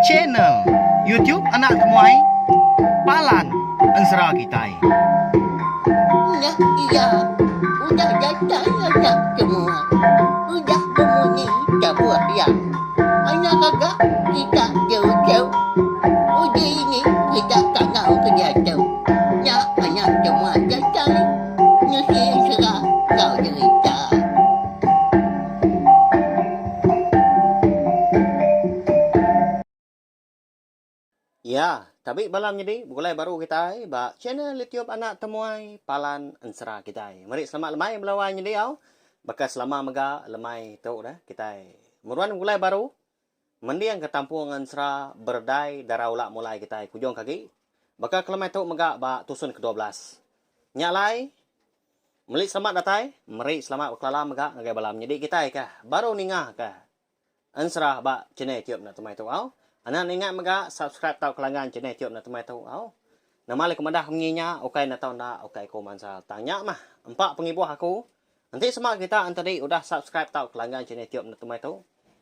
Channel YouTube Anak Temuai Palan Ensera Kitai. Nya iya udah datai anak temuai udah bemunyi tabuh iya. Anak gaga kita jauh-jauh uji ini kita kangau ke diatu. Nya anak temuai datai nusi ensera enggau jerita. Ya, tabi bala menyedi begulai baru kitai ba channel YouTube Anak Temuai Palan Ensera kitai. Meri selamat lemai bala wai nyedi au. Baka selama mega lemai tu dah kitai meruan begulai baru mending ke tampung ensera Berdai Dara Ulak Mulai kitai kujung ke agi. Baka ke lemai tu mega ba tusun ke 12. Nya alai Meli selamat datai, meri selamat bekelala mega ngagai bala menyedi kitai ke baru ninga ke ensera ba channel YouTube enda temai tu au. Anang ninga mega subscribe tauka langgan channel YouTube enda temai tu au. Nama alai ku madah munyi nya ukai enda tau enda ukai ku mansa tang nya mah empa pengibuh aku. Enti sema kita entadi udah subscribe tauka langgan channel YouTube enda temai tu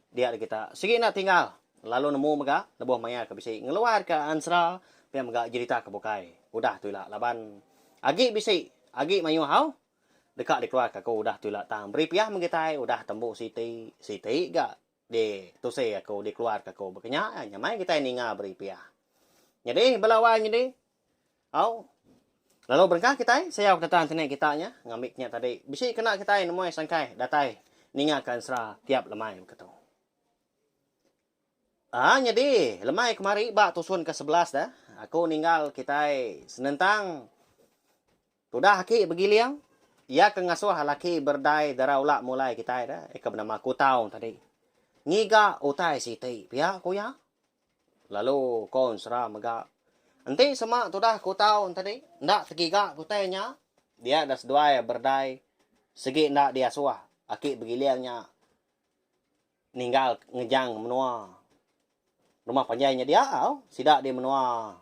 dia deh kita sigi enda tinggal lalu nemu mega lebuh maya ke bisi ngeluarka ensera pia mega jerita ke bukai udah tu ila laban Agi bisi, agi mayuh au deka dikeluarka aku udah tu ila tang beri piah meh kitai udah tembu siti, siti ga di tusi aku dikeluarka aku baka nya nyamai kitai ninga beri piah. Nyadi bala wai nyadi au lalu berengkah kitai sayau ke datang tini kita nya ngambi nya tadi bisi kena kitai nemuai sangkai datai ninga ka ensera tiap lemai baka tu. Aa nyadi lemai kemari ba tusun ke 11 dah aku ninggal kitai senentang tudah aki begiling iya ke ngasuh laki berdai dara ula mulai kitai dah iya ke benama Kutau tadi ngiga utai siti pia ku iya lalu ko ensera mega enti sema tudah Kutau tadi enda tegiga utai nya dia dah seduai berdai sigi enda diasuh aki begiling nya. Ninggal ngejang menua rumah panjai nya dia au sida di menua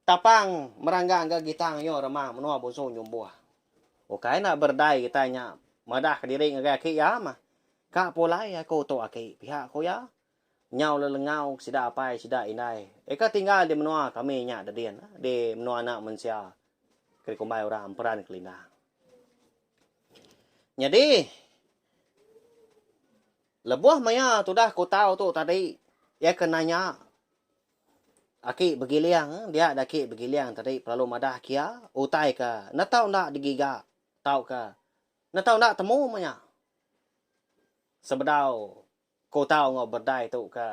Tapang Meranggang ga Gitang yu remang menua Bunsu Nyumbuh. Ukai enda berdai kitai nya madah kediri ngagai aki iya mah. Ka pulai aku tu aki pia ku iya. Nyau lelengau sida apai sida indai eka tinggal di menua kami nya dedin di menua anak mensia ke dikumbai orang Emperan Kelindang. Nyadi lebuh maya tudah kutau tu tadi iya ke nanya aki begiling dia da aki begiling tadi pelalu madah ke iya utai ke enda tau enda digiga tauka enda tau enda temu meh nya sebedau kutau enggau berdai tu ke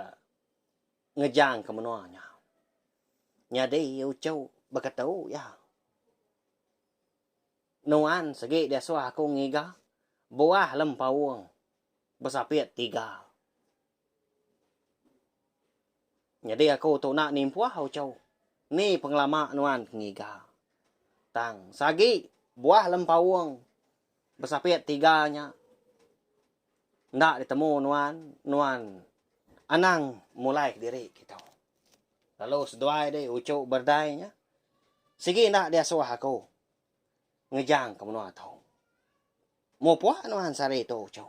ngejang ke menua nya. Nyadi uchu beketu iya. Nuan segi diasuh aku ngiga buah lempaung besapit tiga. Nyadi aku tu enda nimpuh uchu ni pengelama nuan ke ngiga. Tang sagi buah lempaung besapit tiga nya enda ditemu nuan, nuan anang mulai kediri kitu. Lalu seduai deh uchu berdai nya sigi enda diasuh aku ngejang ke menua tu. Mupuk nuan sehari tu uchu.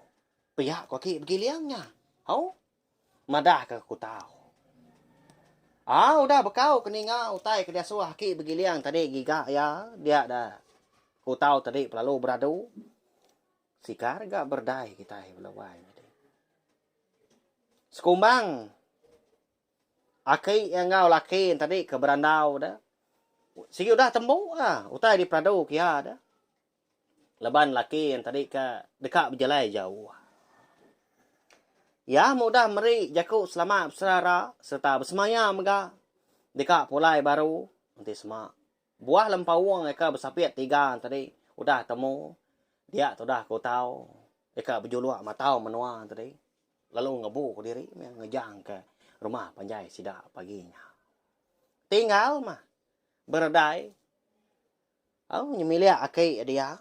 Pia ku aki begiling nya. Au. Madah ke ku tau. Ah udah bekau ke ninga utai ke diasuh aki begiling tadi giga iya dia da ku tau tadi pelalu beradu. Sikar ga berdai kitai bala wai nyadi. Sekumbang Aki iya enggau laki tadi ke berandau da sigi udah tembu ah utai diperadu ke iya da. Laban laki iya tadi ke deka bejalai jauh. Iya meh udah meri jaku selamat beserara sereta besemaya mega deka pulai baru enti sema buah lempaung eka besapit tiga tadi udah temu dia tudah ke utau deka bejuluk matau menua tadi. Lalu ngebu ke diri meh ngejang ke rumah panjai sida pagi nya. Tinggal mah beredai au nyemilik aki dia.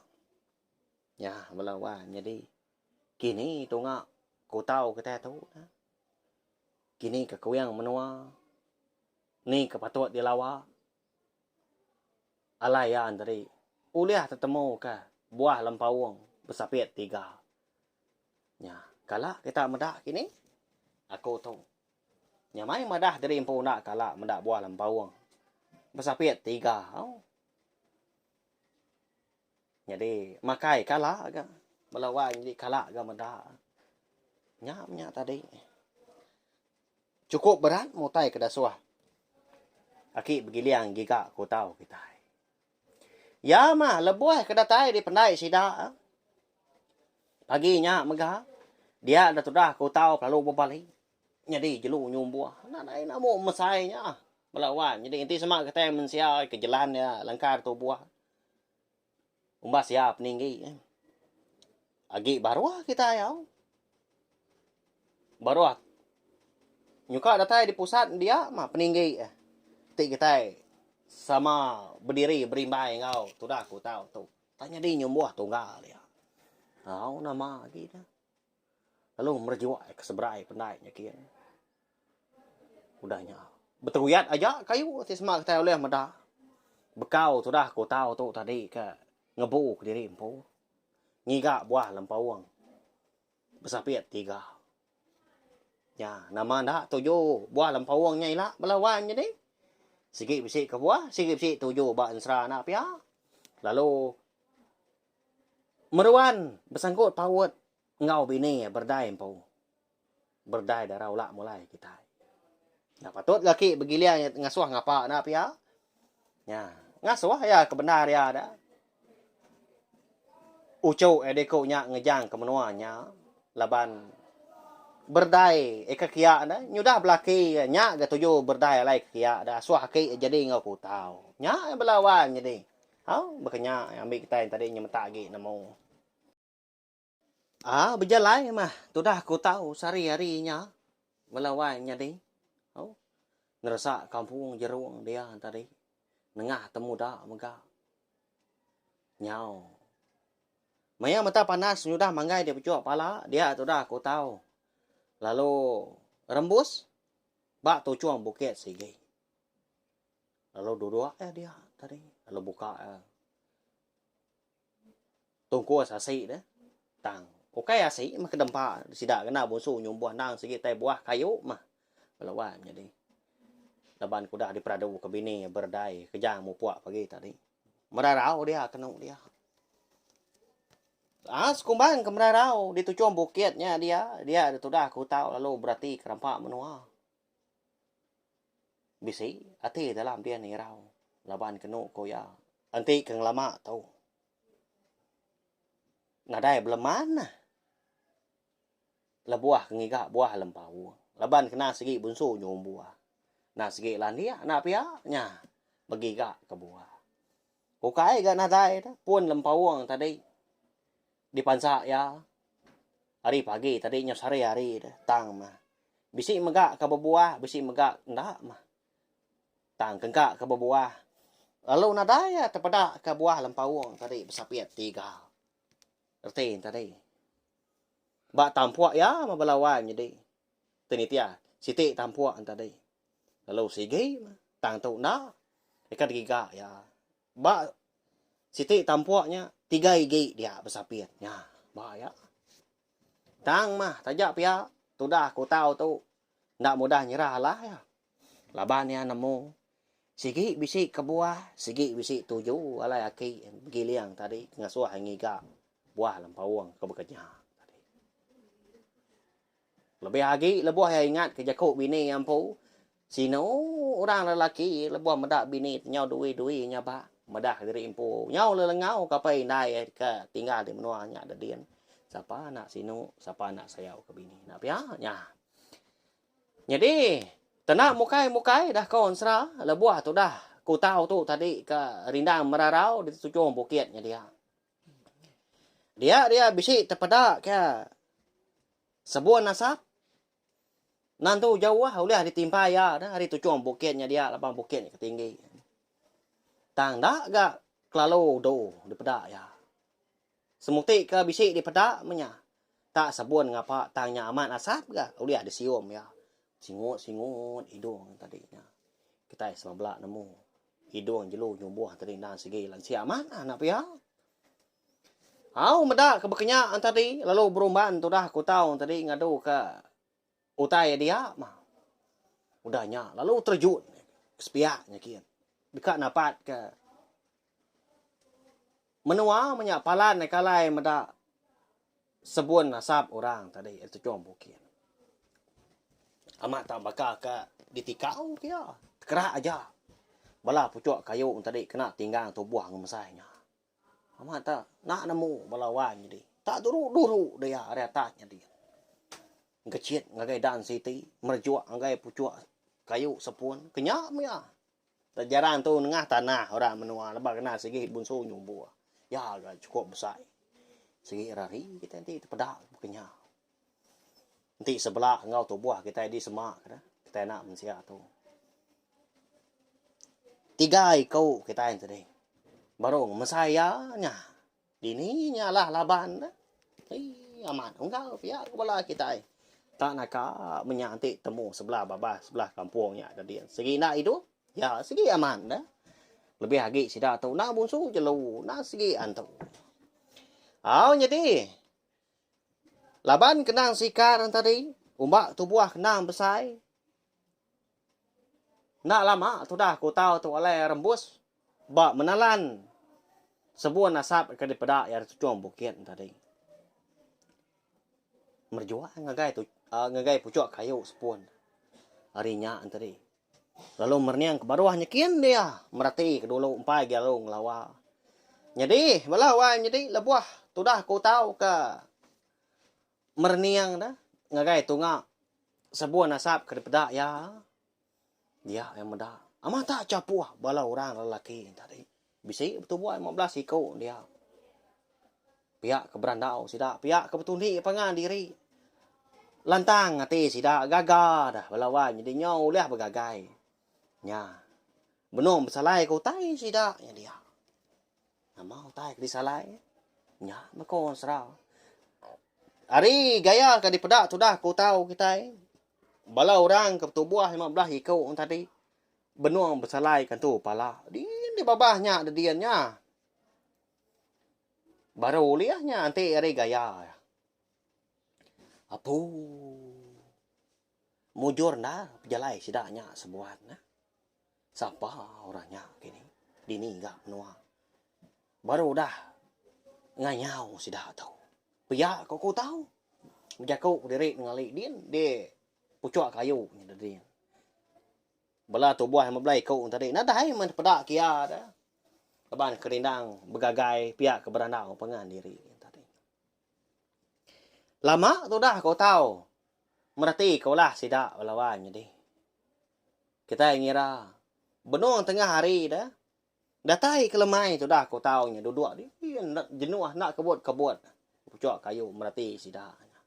Nya bala wan nyadi kini tunga kutau kitai tu nah. Kini ke kuing menua ni ke patut dilawa alai iya enteri ulih tetemu ke buah lempaung besapit tiga. Nya, kala kita meda kini aku tu. Nyamai madah diri empu enda kala meda buah lempaung besapit tiga au. Nyadi makai kala ga bala wai nyadi kala ga meda. Nya menya tadi. Chukup berat mutai ke dasuh aki begiling giga ke utau kitai. Iya mah lebuh ke datai di pendai sida. Pagi nya mega dia da tudah ke utau kelalu bebali nyadi jelu nyumbuh. Nadai namu mesai nya bala wan nyadi enti sema kitai mensia ke jelan iya lengkar tubuh umbas iya peninggi. Agi baruh kitai au. Baruh nyuka datai di pusat dia mah peninggi ti kitai sama bediri berimbai enggau tudah ku tau tu. Tak nyadi nyumbuh tunggal dia. Au nama agi ne. Lalu merejuk ke seberai pendai nya kin. Udah nya beteruyat aja kayu ti sema kitai ulih meda bekau tudah ku tau tu tadi ke ngebu kediri empu ngiga buah lempaung besapit tiga. Nya nama enda tuju buah lempaung nya ila bala wan nyadi. Sigi bisi kebuah sigi bisi tuju ba ensera enda pia. Lalu meruan besangkut paut enggau bini berdai empu. Berdai dara ula mulai kitai. Nya patut ga aki begiling ngasuh ngapa enda pia. Nya ngasuh iya ke bendar iya da. Uchu iya diku nya ngejang ke menua nya laban berdai eka kiya ne nyudah belaki nya ga tuju berdai alai ke kiya da asuh aki jadi enggau putau. Nya bala wan nyadi. Au baka nya ambi kitai tadi nyemetak agi nemu. Aa bejalai mah tudah ku tau sehari hari nya bala wan nyadi. Au neresa kampung jerung dia tadi nengah temuda mega. Nyau. Maya mata panas nyudah manggai di pechuk pala dia tudah aku tau. Lalu rembus ba tuchung bukit sigi. Lalu duduk iya dia tadi lalu buka iya tungkus asi deh. Tang ukai asi mah ke dempa sida kena bunsu nyumbuh endang sigi tai buah kayu mah. Bala wai menyadi. Laban ke udah diperadu ke bini beredai kejang mupuk pagi tadi. Merarau dia kenu dia. Ah sekumbang ke merarau di tuchung bukit nya dia, dia tudah ke utau lalu berati ke rampa menua. Bisi ati dalam dia nirau laban kenu ku iya enti ke ngelama tu. Nadai beleman lebuh ke ngiga buah lempau laban kena sigi bunsu nyumbuh. Enda sigi landik enda pia nya begiga ke buah. Ukai ga nadai te pun lempaung tadi dipansa iya hari pagi tadi nyau sehari hari te tang mah. Bisi mega ke bebuah bisi mega enda mah. Tang kengka ke bebuah lalu nadai iya tepeda ke buah lempaung tadi besapit tiga. Reti ne tadi. Ba tampuk iya meh bala wai nyadi. Ti nitih siti tampuk ne tadi. Lalu sigi meh tang tu enda deka digiga iya. Ba siti tampuk nya tiga igi dia besapit nya ba iya. Tang mah taja pia tudah ku tau tu enda mudah nyerah alah iya. Laban iya nemu sigi bisi kebuah sigi bisi tuju alai aki begiling tadi ngasuh ngiga buah lempaung ke bekenya tadi. Lebih agi lebuh iya ingat ke jaku bini iya empu, sinu orang lelaki lebuh meda bini ti nyau dui-dui nyabak medah diri empu nyau lelengau ke apai indai iya ke tinggal di menua nya dedin. Sapa anak sinu, sapa anak sayau ke bini enda pia nya. Nyadi tena mukai-mukai dah ko ensera lebuh tudah kutau tu tadi ke rindang merarau di tuchung bukit nya dia. Dia dia bisi tepeda ke Sebun asap. Nan tu jauh ulih ditimpai iya dah ari tuchung bukit nya dia laban bukit nya ke tinggi. Tang enda ga kelalu udu dipeda iya. Semuti ke bisi dipeda meh nya tak sebun ngapa tang nya amat asap ga ulih disium iya. Singut-singut idung tadi nya. Kitai sama bela nemu idung jelu nyumbuh tadi endang sigi lansik amat anak pia. Au meda ke bekenya tadi lalu berumban tudah ku tau tadi ngadu ke utai dia mah. Udah nya lalu terejun ke sepiak nya kin deka napatka menua menya palan ke alai meda sebun asap orang tadi ari tuchong bukit. Amat tak baka ke ditikau pia tekerak aja bala puchok kayu tadi kena tinggang tubuh ngemesai nya. Amat tak enda nemu bala wang nyadi. Tak duru-duru dia ari atas nyadi. Engkechit ngagai dan siti, merejuk ngagai puchuk kayu sepun. Kenya mia. Tak jarang tu nengah tanah orang menua lebuh kena sigi bunsu nyumbuh. Ya ga chukup besai. Sigi rari kitai enti tepeda kenya. Enti sebela enggau tubuh kitai di sema kitai anak mensia tu. Tiga iku kitai tadi baru ngemesai iya nya. Dini nya alah laban ne. Eii amat unggal pia ku bala kitai. Tak naka menya enti temu sebelah babas sebelah kampung nya tadi. Sigi enda idup ya sigi amat ne. Lebih agi sida tu enda bunsu jelu enda sigi antu. Au nyadi laban kenang sikar tadi umba tubuh kenang besai. Enda lama tudah ku tau tu alai rembus ba menalan sebun asap ke dipeda iya ari tuchung bukit ne tadi. Merejuk ngagai tu ngagai puchuk kayu sepun ari nya ne tadi. Lalu merening ke baruh nyekin dia mereti ke dulu empai agi lalu ngelawa. Nyadi bala wai nyadi lebuh tudah ku tau ke Merening ne ngagai tunga sebun asap ke dipeda iya. Dia iya meda amat tak chapuh bala orang lelaki tadi. Bisi betubuh 15 iku dia. Pia ke berandau sida, pia ke betundi pangan diri. Lantang ati sida gaga dah bala wai nyadi nyau ulih begagai. Nya benung besalai ke utai sida nya dia. Nama utai ke disalai nya meh ko sera. Ari gaya ke dipeda tudah ku tau kitai bala orang ke betubuh 15 iku tadi benung besalai ke entu pala. Din di babah nya dedin nya. Baru ulih nya enti ari gaya. Apu. Mujur enda pejalai sida nya sebuat ne. Sapa orang nya kini dini ga menua. Baru udah ngayau sida tu. Pia ko ku tau. Bejaku kediri ngali din di puchok kayu nya din. Bala tubuh 15 iku tadi nadai meh peda kia da. Laban kerindang begagai pia ke berandau pangan diri tadi. Lama tudah ko tau mereti ke ulah sida bala wai nyadi. Kitai ngira benung tengah hari da datai ke lemai tudah ku tau nya duduk di jenuh enda kebut-kebut puchok kayu mereti sida nya.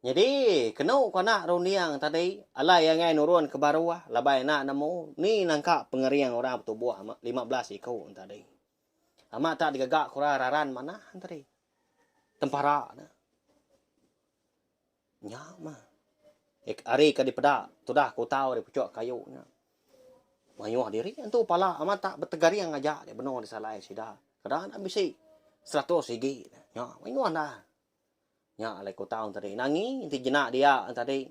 Nyadi kenu ku anak runding tadi alai iya enggai nurun ke baruh laban enda nemu ni nangka pengering orang betubuh 15 iku tadi. Amat tak digaga ku orang raran manah tadi. Tempara ne. Nya mah. Ari ke dipeda tudah ke utau ari puchok kayu nya. Mayuh diri entu pala amat tak betegaring aja di benung disalai sida. Keda enda bisi 100 igi. Nya mayuh enda. Nya alai ku tau tadi nangi enti jena dia tadi.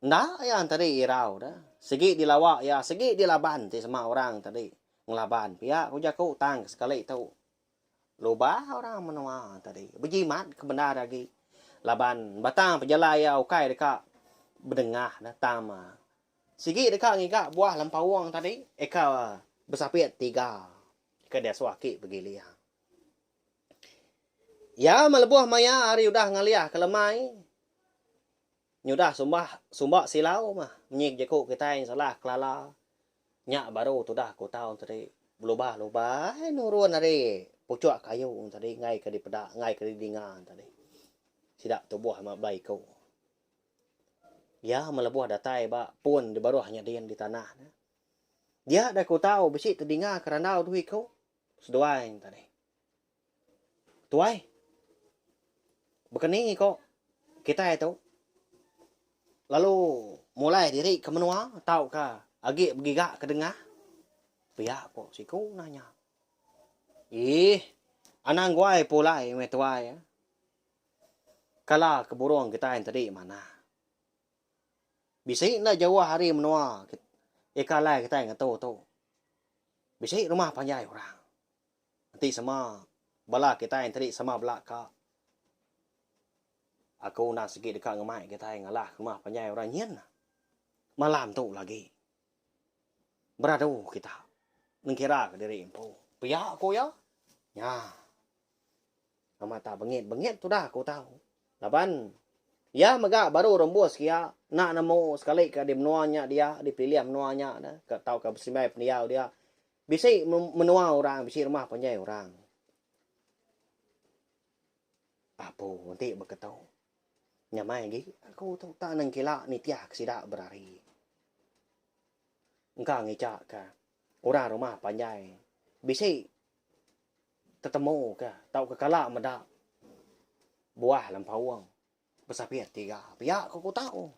Enda iya tadi irau da. Sigi dilawa iya sigi dilaban ti sema orang tadi ngelaban pia ku jaku tang sekali tu. Lubah orang menua tadi bejimat ke bendar agi laban batang pejalai iya ukai deka bedengah da tang ma sigi deka ngiga buah lempaung tadi eka besapit tiga ke diasuh aki begiling. Iya meh lebuh maya hari udah ngalih ke lemai nyudah sumbah sumba silau mah menyik jaku kitai salah kelala. Nya baru tudah ku tau tadi belubah-lubah nurun ari puchok kayu tadi enggai ke dipeda enggai ke didinga tadi. Sida tubuh ama ba iku. Iya melebuh datai ba pun di baruh nya din di tanah ne. Dia deh ku tau bisi tedinga ke randau dua iku seduai tadi. Tuai. Baka ni ko kitai tu lalu mulai diri ke menua tauka agi begiga ke dengah pia ko siku nanya. Ih anang guai pulai meh tuai. Kala ke burung kitai tadi manah. Bisi enda jauh ari menua ika alai kitai ngetu tu. Bisi rumah panjai orang. Enti sema bala kitai enti sama bela ka. Aku enda sigi deka ngemai kitai ngalah rumah panjai orang nyin. Malam tu lagi. Beradu kita nengkira ke diri empu. Pia ku iya. Nya. Amat tak bengit-bengit tudah aku tau. Laban iya mega baru rembus kia enda nemu sekali ke di menua nya dia di pelilih menua nya ne ke tauka besimbai pendiau dia bisi menua orang bisi rumah panjai orang. Apu enti beketu nyamai agi aku tu tak nengkila nitih ke sida berari. Engka ngicha ka orang rumah panjai bisi tetemu ka tauka kala meda buah lempaung besapit tiga pia ku ku tau.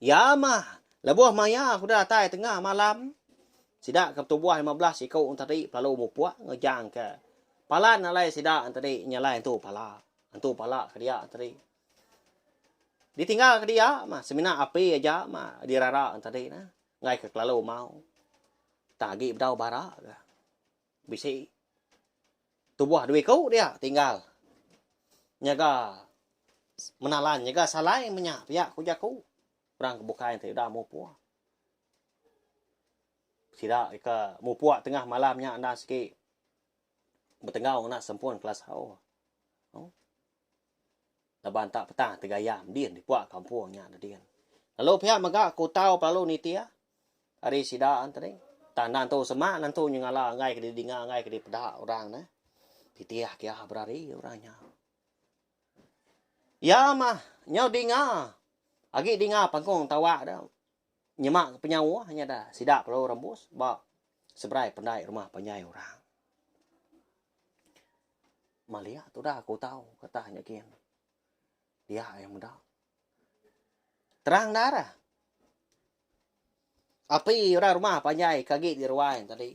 Iya mah lebuh maya ku datai tengah malam sida ke betubuh 15 iku tadi pelalu mupuk ngejang ke palan alai sida tadi nyalai entu pala. Entu pala ke dia tadi. Ditinggal ke dia mah semina api aja mah dirara tadi nah enggai ke kelalu mau. Tang agi bedau bara ga. Bisi tubuh dua iku dia tinggal nyaga menalan nyaga salai menya pia ku jaku orang ke bukai ti udah mupuk. Sida ke mupuk tengah malam nya enda sigi betenggau ngena sempun kelasau. Laban tak petang tegayam din di puak kampung nya da din. Lalu pia mega ku tau pelalu nitih ari sida tadi. Tang enda entu semak enda entu nyengala enggai ke didinga enggai ke dipeda orang ne. Titih kia berari orang nya. Iya mah nyau dinga agi dinga pangkung tawak da nyema penyauh nya da sida pelalu rembus ba seberai pendai rumah panjai orang. Maliak tudah aku tau kata nya gin. Dia yang meda. Terang dah. Api orang rumah panjai ke agi di ruai tadi.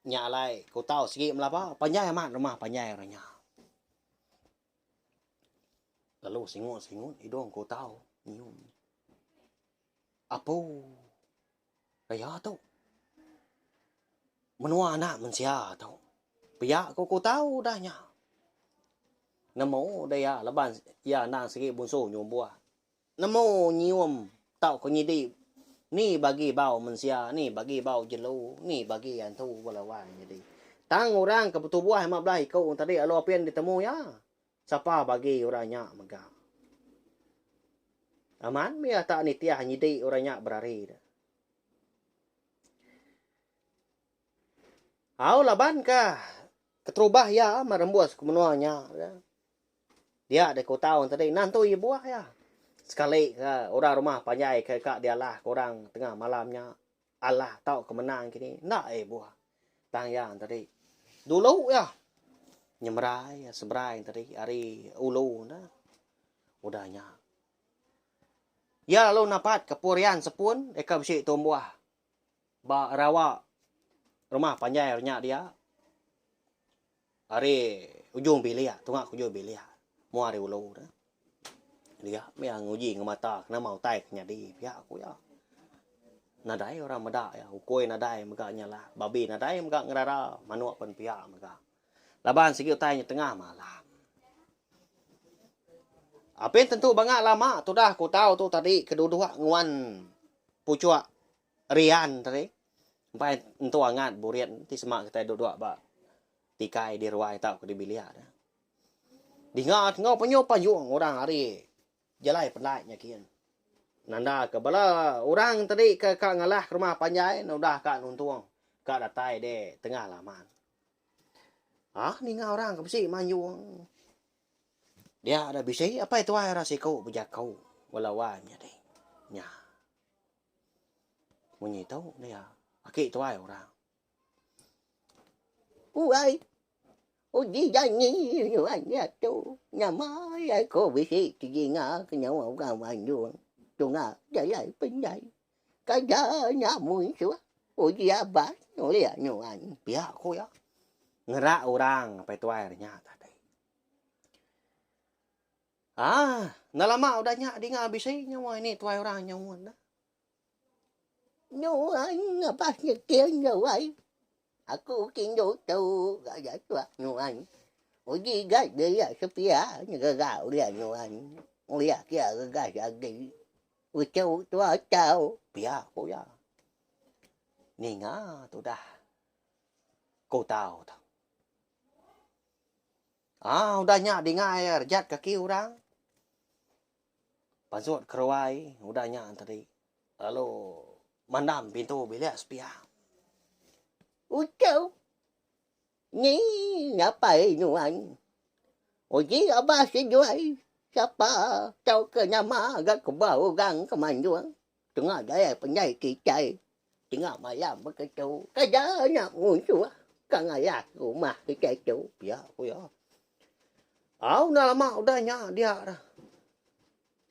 Nya alai ku tau sigi melaba panjai amat rumah panjai orang nya. Lalu singut-singut hidung ku tau nyium. Apu. Raya tu. Menua anak mensia tu. Pia ku ku tau udah nya. Nemu deh iya laban iya endang sigi bunsu nyumbuh. Nemu nyium tauka nyidi ni bagi bau mensia ni bagi bau jelu ni bagi antu bala wai nyadi. Tang orang ke betubuh 15 iku tadi lalu apin ditemu iya. Sapa bagi orang nya mega. Amat mih tak nitih nyidi orang nya berari deh. Au laban ka keterubah iya meh rembus ke menua nya. Dia deh ku tau tadi nan tu iya buah iya. Sekali ke orang rumah panjai ke ka dialah ke orang tengah malam nya alah tau ke menang kini enda iya buah. Tang iya tadi dulu iya nyemerai seberai tadi ari ulu ne udah nya. Iya lalu napat ke purian sepun deka bisi tumbuh ba rawa rumah panjai nya dia ari ujung bilik tunga ke ujung bilik mua ari ulu ne. Dia mih nguji ngemata ke nama utai ke nyadi pia ku iya. Nadai orang meda iya ukui nadai mega nyalah babi nadai mega ngerara manuk pen pia mega. Laban sigi utai nya tengah malam. Apin tentu banga lama tudah ku tau tu tadi ke duduk nguan puchuk rian tadi. Empai entu angat burit ti sema kitai duduk ba tikai di ruai tauka di bilik ne. Dinga enggau penyuh payung orang ari jalai pendai nya kin. Nanda ke bala orang tadi ke ka ngalah ke rumah panjai ne udah ka nuntung ka datai de tengah laman. Ah ninga orang ke bisi manjung. Dia da bisi apai tuai ra siku bejaku bala wai menyadi. Nya. Munyi tu dia aki tuai orang. Uai. Uji janji nuan diatu nyamai aku bisi tejinga ke nyawa orang manjung tunga jalai pendai. Kada nya munsuh uji abas ulih nuan. Pia ku iya. Ngerak orang apai tuai nya tadi. Ah, enda lama udah nya dinga bisi nyawa ini tuai orang nyaut dah. Nuan ngabas nyeting gawai. Aku kindu tu ga tuak nuan. Uji ga dia sepia nyegera ulih nuan. Ulih kia regas agi. Uchu tua tau. Pia ku iya. Ninga tudah ku tau tu. Ah udah nya dinga iya rejat kaki orang. Pansut keruai udah nya tadi lalu mandam pintu bilik sepiak. Uchu ni ngapai nuan. Uji abah seduai sapa tauka nama ga keba orang ke manjung tengah jalai pendai kitai. Tengah malam baka tu kada nya munsuh ka ngalah rumah kitai tu. Pia ku iya. Au enda lama udah nya dia dah.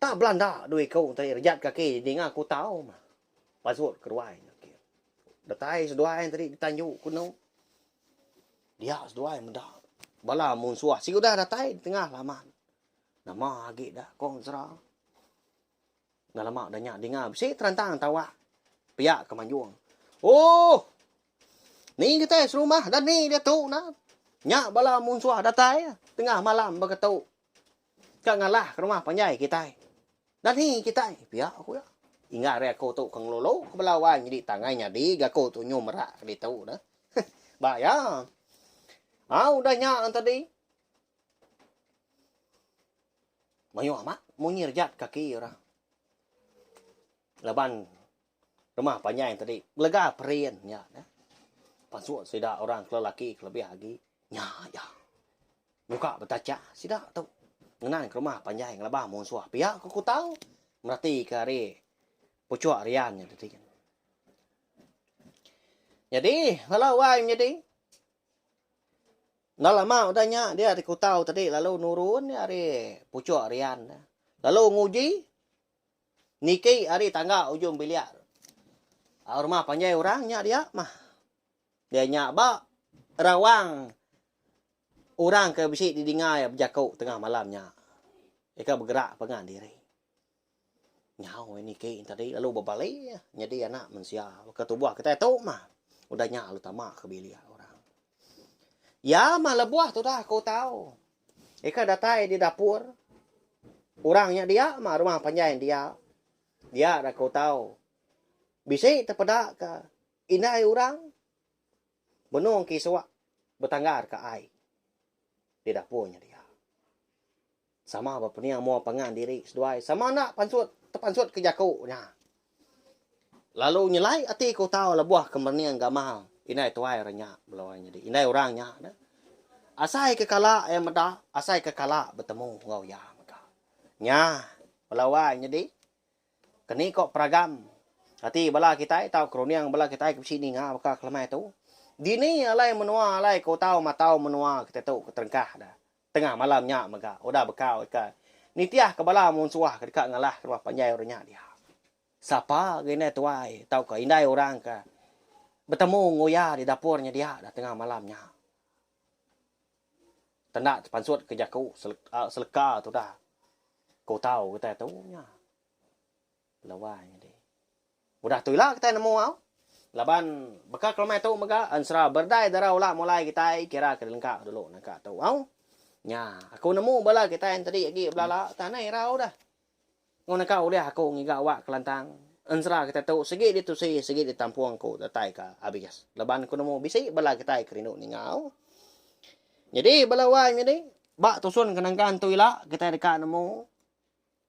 Tak belanda dua iku enti rejat kaki dinga ku tau mah. Pasut ke ruai nya kin. Datai seduai tadi ditanju ku enu. Dia seduai meda bala munsuh sigi udah datai di tengah laman. Nama agi dah ko ensera. Enda lama udah nya dinga bisi terantang tawak pia ke manjung. Ooh! Ni kitai serumah dah ni diatu nah. Nya bala munsuh datai tengah malam baka tu. Ka ngalah ke rumah panjai kitai. Dah ni kitai pia ku iya. Ingat ari aku tu ke ngelulu ke bala wai nyadi tangai nyadi ga aku tu nyu merak ke ditu dah. Ba iya. Au udah nya tadi. Mayuh amat munyi rejat kaki orang. Laban rumah panjai tadi lega perin nya dah. Pansut sida orang ke lelaki ke lebih agi nya aja. Muka betachak sida tu ngenan ke rumah panjai ngelebah munsuh pia ku ku tau mereti ke ari puchuk rian nya tadi. Nyadi bala wai menyadi. Enda lama udah nya dia ari kutau tadi lalu nurun iya ari puchuk rian ne. Lalu nguji niki ari tangga ujung bilik rumah panjai orang nya dia mah. Dia nya ba rawang orang ke bisi didinga iya bejaku tengah malam nya. Ika begerak pangan diri. Nyau iya niki tadi lalu bebali iya nyadi anak mensia baka tubuh kitai tu mah. Udah nya lalu tama ke bilik orang. Iya mah lebuh tudah aku tau. Ika datai di dapur orang nya dia mah rumah panjai dia. Dia dah aku tau. Bisi tepeda ka indai orang benung kisuk betanggar ka ai di dapur nya dia. Sama ba pening mua pangan diri seduai sama enda pansut tepansut ke jaku nya. Lalu nyelai ati ku tau lebuh ke merening gamal indai tuai orang nya bala orang nyadi indai orang nya ne. Asai ke kala iya meda asai ke kala betemu enggau iya mega. Nya bala wai nyadi keni ko peragam ati bala kitai tauka runding bala kitai ke bisi ninga baka ke lemai tu. Dini alai menua alai ku tau matau menua kitai tu ke terengkah da. Tengah malam nya mega udah bekau ke nitihka bala munsuh ke deka ngalahka rumah panjai orang nya dia. Sapa ga indai tuai tauka indai orang ke betemu enggau iya di dapur nya dia dah tengah malam nya. Tenda tepansut ke jaku seleka tudah ke utau kitai tu nya. Lawai nyadi. Udah tu ila kitai nemu au. Laban baka kelemai tu mega ensera berdai dara ula mulai kitai kira ke dilengka dulu nangka tu au. Nya aku nemu bala kitai entedi agi belala tang anai irau dah. Enggau naka ulih aku ngiga awak kelantang ensera kitai tu sigi ditusi sigi ditampung ku datai ka abis. Laban aku nemu bisi bala kitai ke rindu ninga au. Nyadi bala wai nyadi ba tusun ke nangkan tu ila kitai deka nemu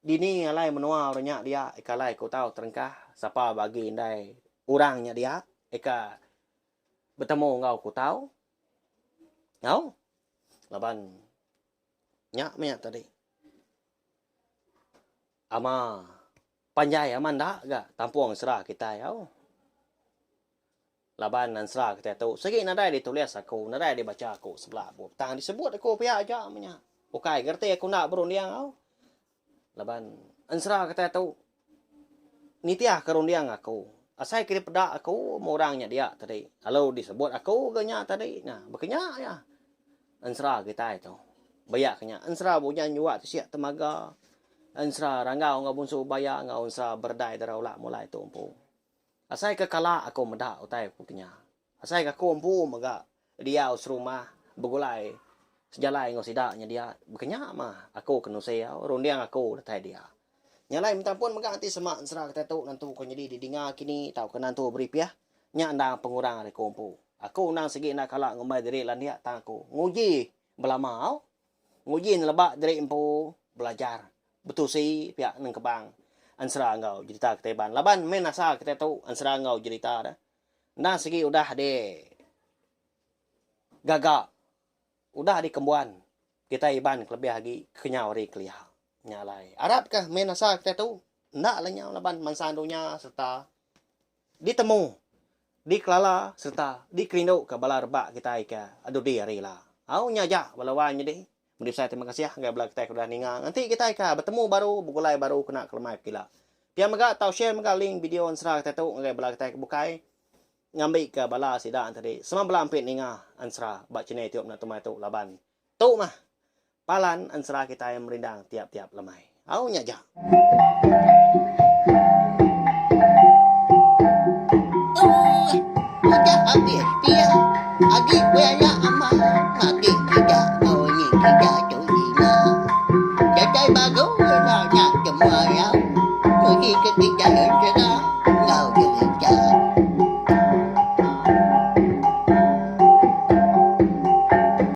Dini alai menua orang nya dia ika alai ku tau terengkah sapa bagi indai orang nya dia ika betemu enggau ku tau. Au laban nya meh nya tadi. Ama panjai ama enda ga tampung sera kitai au. Laban ensera kitai tu sigi nadai ditulis aku, nadai dibacha aku sebela bup. Tang disebut aku pia aja meh nya. Ukai gerti aku enda berunding au. Laban ensera kitai tu nitihka runding aku. Asai ke dipeda aku meh orang nya dia tadi. Lalu disebut aku ga nya tadi. Nah, baka nya iya ensera kitai tu. Ba iya ke nya ensera Bujang Juak Tisik Temaga, ensera Ranggau enggau Bunsu Baya enggau ensera Beredai Dara Ulak Mulai tu empu. Asai ke kala aku meda utai ku ke nya. Asai ke aku empu mega diau serumah begulai sejalai enggau sida nya dia. Baka nya mah aku ke nusi au runding aku datai dia. Nya alai minta ampun mega enti sema ensera kitai tu nentu ke nyadi didinga kini tauka nentu beripih nya endang pengurang ari aku empu. Aku endang sigi enda kala ngumbai diri landik tang aku nguji belama au. Nguji neleba diri empu belajar betusi pia nengkebang ensera enggau jerita kitai Iban. Laban main asal kitai tu ensera enggau jerita deh. Endang sigi udah di gaga udah dikembuan kitai Iban kelebih agi kenyau ari kelia. Nya alai arap ka main asal kitai tu enda lenyau laban mansang dunya sereta ditemu, dikelala sereta dikerinduka bala rebak kitai ke dudi hari ila. Au nya aja bala wai nyadi. Meri besai terima kasih ngagai bala kitai ke udah ninga. Nganti kitai ka betemu baru begulai baru kena kelemai pekila. Pia mega tau share mega link video ensera kitai tu ngagai bala kitai ke bukai ngambika bala sida tadi sama bala ampit ninga ensera ba channel youtube enda tumai tu laban tu mah Palan ensera kitai merindang tiap-tiap lemai. Au nya ja. Ooh udah abis pia agi bela amat mati sida enggau nyi sida tu ila. Datai baru.